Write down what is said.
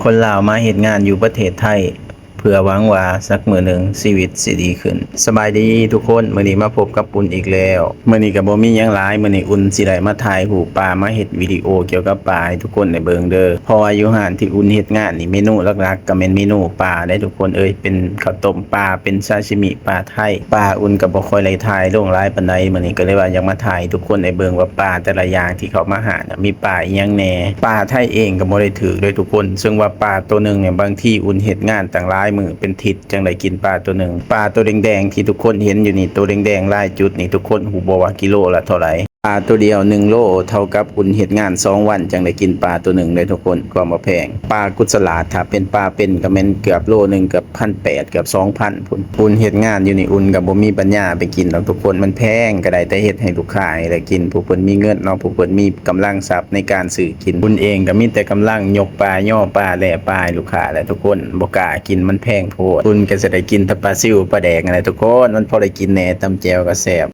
ຄົນລາວມາເຮັດງານຢູ່ປະເທດໄທ ເພື່ອຫວັງວ່າສັກມື້ໜຶ່ງຊີວິດຊິດີຂຶ້ນ. ສະບາຍດີທຸກຄົນ, ມື້ນີ້ມາພົບກັບອຸ່ນອີກແລ້ວ. ມື້ນີ້ກໍບໍ່ມີຫຍັງຫຼາຍ, ມື້ນີ້ອຸ່ນຊິໄດ້ມາຖ່າຍຮູບປາ, ມາເຮັດວິດີໂອກ່ຽວກັບປາໃຫ້ທຸກຄົນໄດ້ເບິ່ງເດີ້. ເພາະວ່າຢູ່ຮ້ານທີ່ອຸ່ນເຮັດງານນີ້ ເມນູຫຼັກໆກໍແມ່ນເມນູປາເດ້ທຸກຄົນເອີຍ, ເປັນເຂົ້າຕົ້ມປາ, ເປັນຊາຊິມິປາໄທ. ປາອຸ່ນກໍບໍ່ຄ່ອຍໄດ້ຖ່າຍລົງຫຼາຍປານໃດ, ມື້ນີ້ກໍເລີຍວ່າຢາກມາຖ່າຍໃຫ້ທຸກຄົນໄດ້ເບິ່ງວ່າປາແຕ່ລະຢ່າງທີ່ເຂົ້າມາຮ້ານ ມີປາອີ່ຫຍັງແດ່. ປາໄທເອງກໍບໍ່ໄດ້ຖືກເດ້ທຸກຄົນ, ເຊິ່ງວ່າປາໂຕໜຶ່ງນີ້ ບາງທີອຸ່ນເຮັດງານຕັ້ງຫຼາຍມື້ເປັນທິດ ຈັ່ງໄດ້ກິນປາໂຕໜຶ່ງ. ປາໂຕແດງໆທີ່ທຸກຄົນເຫັນຢູ່ນີ້, ໂຕແດງໆຫຼາຍຈຸດນີ້ ທຸກຄົນຮູ້ບໍ່ວ່າກິໂລລະເທົ່າໃດ? ປາໂຕດຽວໜຶ່ງໂລ ເທົ່າກັບອຸ່ນເຮັດງານສອງວັນ ຈັ່ງໄດ້ກິນປາໂຕໜຶ່ງເດ້ທຸກຄົນ, ຄວາມບໍ່ແພງ. ປາກຸດສະຫຼາດ ຖ້າເປັນປາເປັນກໍແມ່ນເກືອບໂລໜຶ່ງ ເກືອບພັນແປດ ເກືອບສອງພັນພຸ້ນ. ອຸ່ນເຮັດງານຢູ່ນີ້ ອຸ່ນກໍບໍ່ມີປັນຍາໄປກິນດອກທຸກຄົນ, ມັນແພງ. ກໍໄດ້ແຕ່ເຮັດໃຫ້ລູກຄ້ານີ້ແຫຼະກິນ, ຜູ້ເພິ່ນມີເງິນເນາະ, ຜູ້ເພິ່ນມີກຳລັງຊັບໃນການຊື້ກິນ. ອຸ່ນເອງກໍມີແຕ່ກຳລັງຍົກປາ, ຍໍປາ, ແລ່ປາໃຫ້ລູກຄ້າແຫຼະທຸກຄົນ, ບໍ່ກ້າກິນ, ມັນແພງໂພດ. ອຸ່ນກໍຊິໄດ້ກິນແຕ່ປາຊິວ, ປາແດກຫັ້ນແຫຼະທຸກຄົນ, ມັນພໍໄດ້ກິນແດ່, ຕຳແຈ່ວກໍແຊບ.